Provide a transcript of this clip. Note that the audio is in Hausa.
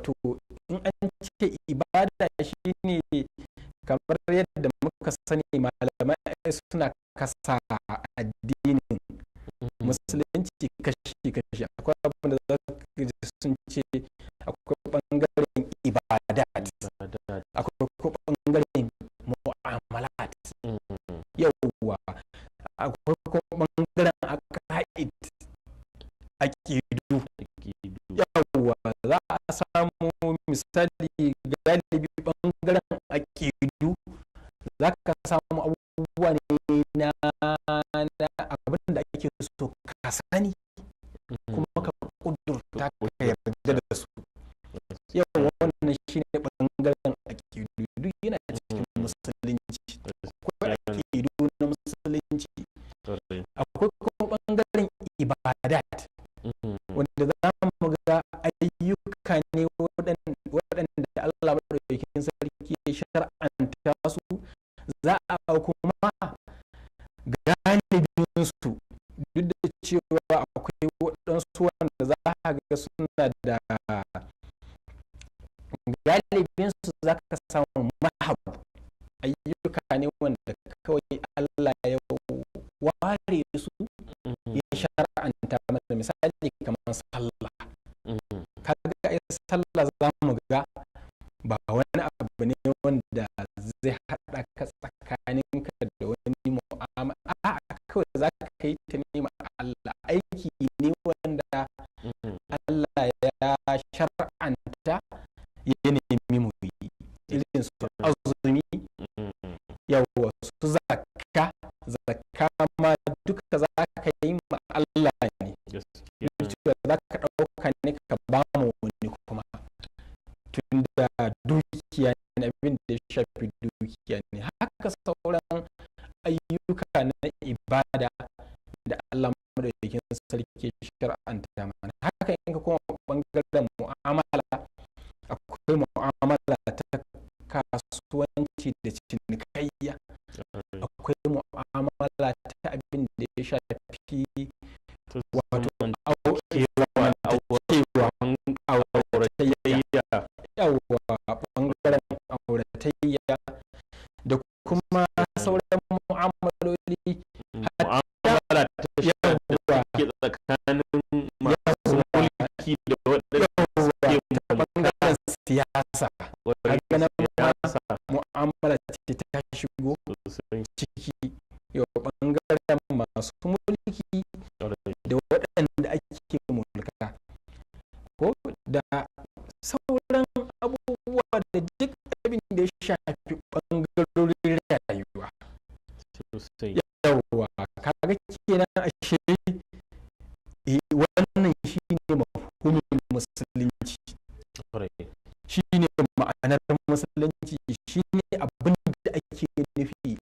Wato in an ce ibada shine, kamar yadda muka sani, malamai suna kasa addinin Musulunci kashi-kashi. Akwai abin da za ka ji sun ce akwai bangaren ibadat, akwai kuma bangaren mu'amalat, yauwa, akwai kuma bangaren aqaid, aƙidu. Yauwa, za a samu misali galibi bangaren aƙidu za ka samu abubuwa ne na abin da ake so ka sani kuma ka kudurta, ka yarda da su. Yau wannan shine bangaren aƙidu, duk yana cikin Musulunci. Akwai aƙidu na Musulunci. Akwai kuma bangaren ibadat, wanda za mu ga ayyuka ne waɗanda Allah Maɗaukakin Sarki ya shar'anta su. Za a kuma galibinsu, duk da cewa akwai waɗansu wanda za a ga suna da, galibinsu za ka samu mahab ayyuka ne wanda kawai Allah ya ware su ya shar'anta mana. Misali kamar sallah. Kaga ai sallah za mu ga ba wani abu ne wanda zai haɗa ka tsakaninka da wani mu'amala. A'a, kawai za ka yi ta ne ma Allah. Aiki ne wanda Allah ya shar'anta, ya nemi mu yi, irin su azumi, yawa, su zakka. Zakka ma duka za ka yi ma Allah ne, cewa za ka ɗauka ne ka ba mu wani kuma, tunda dukiya ne, abin da ya shafi dukiya ne. Haka sauran ayyuka na ibada da Allah Madaukakin Sarki shar'anta mana. Haka in ka koma bangaren mu'amala, akwai mu'amala ta kasuwanci da cinikayya, akwai mu'amala ta abin da ya shafi wato zamantakewa, auratayya, yawa, bangaren auratayya da kuma sauran mu'amaloli. Mu'amala ta ke tsakanin masu mulki da waɗanda suke ta bangaren siyasa. Kaga nan ma mu'amala ce ta shigo ciki, yau bangaren masu mulki da waɗanda ake mulka, ko da sauran abubuwa da duk abin da ya shafi ɓangarorin rayuwa. Yawwa, kaga kenan ashe wannan shine mafhumin Musulunci, shine ma'anar Musulunci, shine abin da ake nufi.